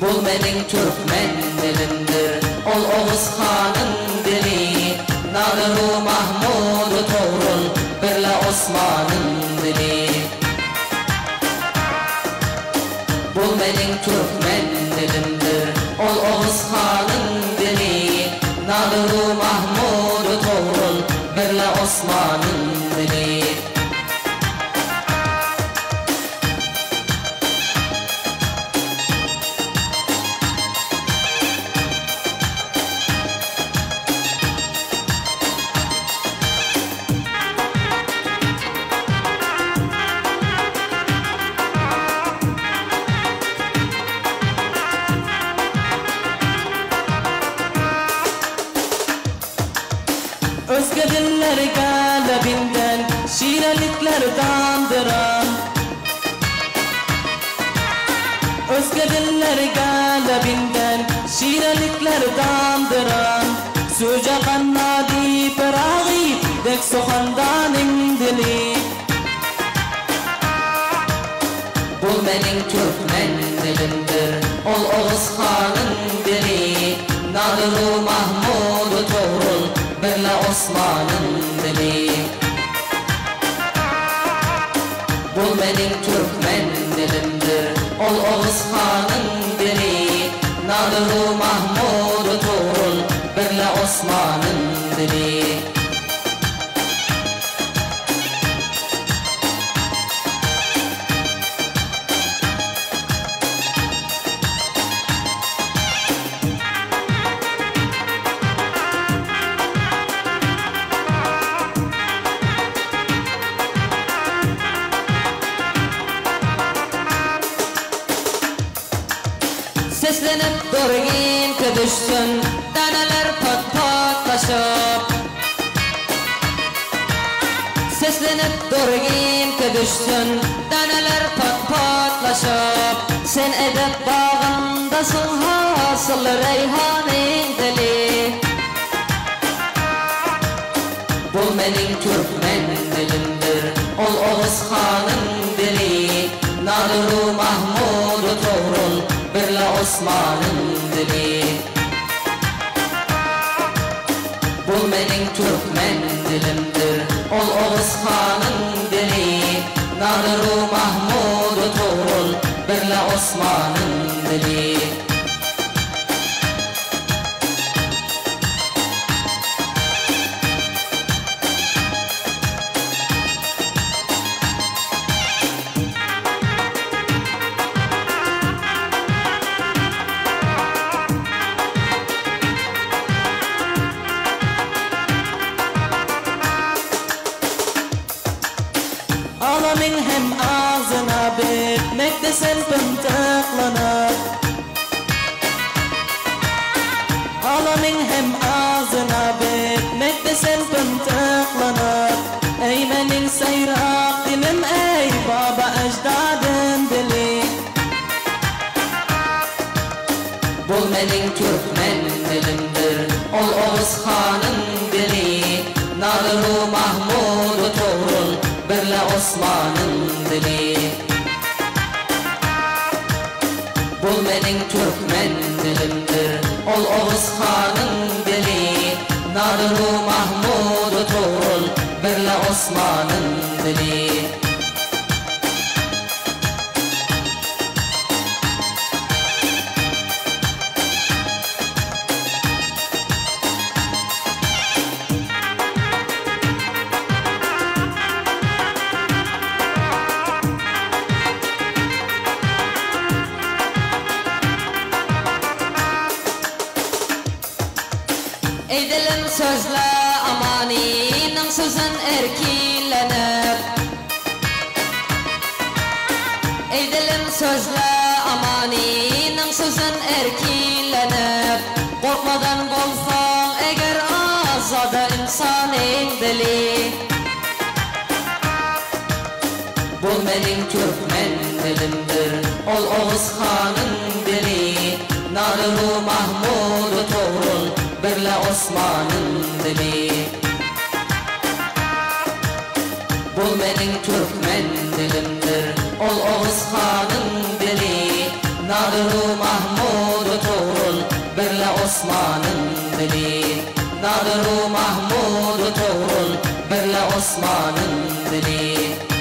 Bul meniň türkmen dilimdir, Ol Oguz hanyň dili. Nadyru Mahmudu Togrul birle Osmanyň dili. Bul meniň türkmen dilimdir, Ol Oguz hanyň dili. Nadyru Mahmudu Togrul birle Osmanyň dili. Özge diller gälebinden şirelikler damdyran. Özge diller gälebinden şirelikler damdyran. Süje gannady Pyragy dek suhandanyň dili. Bul meniň türkmen dilimdir, Ol Oguz hanyň dili. Nadyru Mahmudu Togrul birle Osmanyň dili. Bul meniň türkmen dilimdir, Ol Oguz hanyň dili. Nadyru Mahmudu Togrul birle Osmanyň dili. Seslenip durgin düşsün, Däneler pat-patlaşyp. Seslenip durgin düşsün, Däneler pat-patlaşyp. Sen edep bagyndasyn hasyl reýhanyň dili. Bul meniň türkmen dilimdir, Ol Oguz hanyň dili. Nadyru Mahmudu Togrul birle Osmanyň dili. Bul meniň türkmen dilimdir, Ol Oguz hanyň dili. Nadyru Mahmudu Togrul birle Osmanyň dili. Alamyň hem agzyna bitmekde sen pyntyklanyp. Alamyň hem agzyna bitmekde sen pyntyklanyp. Eý meniň saýrak dilim, eý baba eždadym dili. Bul meniň türkmen dilimdir, Ol Oguz hanyň dili. Nadyru Mahmudu Togrul birle Osmanyň dili. Bul meniň türkmen dilimdir, Ol Oguz hanyň dili. Nadyru Mahmudu Togrul birle Osmanyň dili. Ey dilim sözle amaninin sözün erkinlenip. Ey dilim sözle amaninin sözün erkinlenip. Korkmadan bolsan eger azada insanın dili. Bul meniň türkmen dilimdir, Ol Oguz hanyň dili. Nadyru Mahmudu Togrul birle Osmanyň dili. Bul meniň türkmen dilimdir, Ol Oguz hanyň dili. Nadyru Mahmudu Osmanyň dili. Nadyru Mahmudu Togrul birle Osmanyň dili.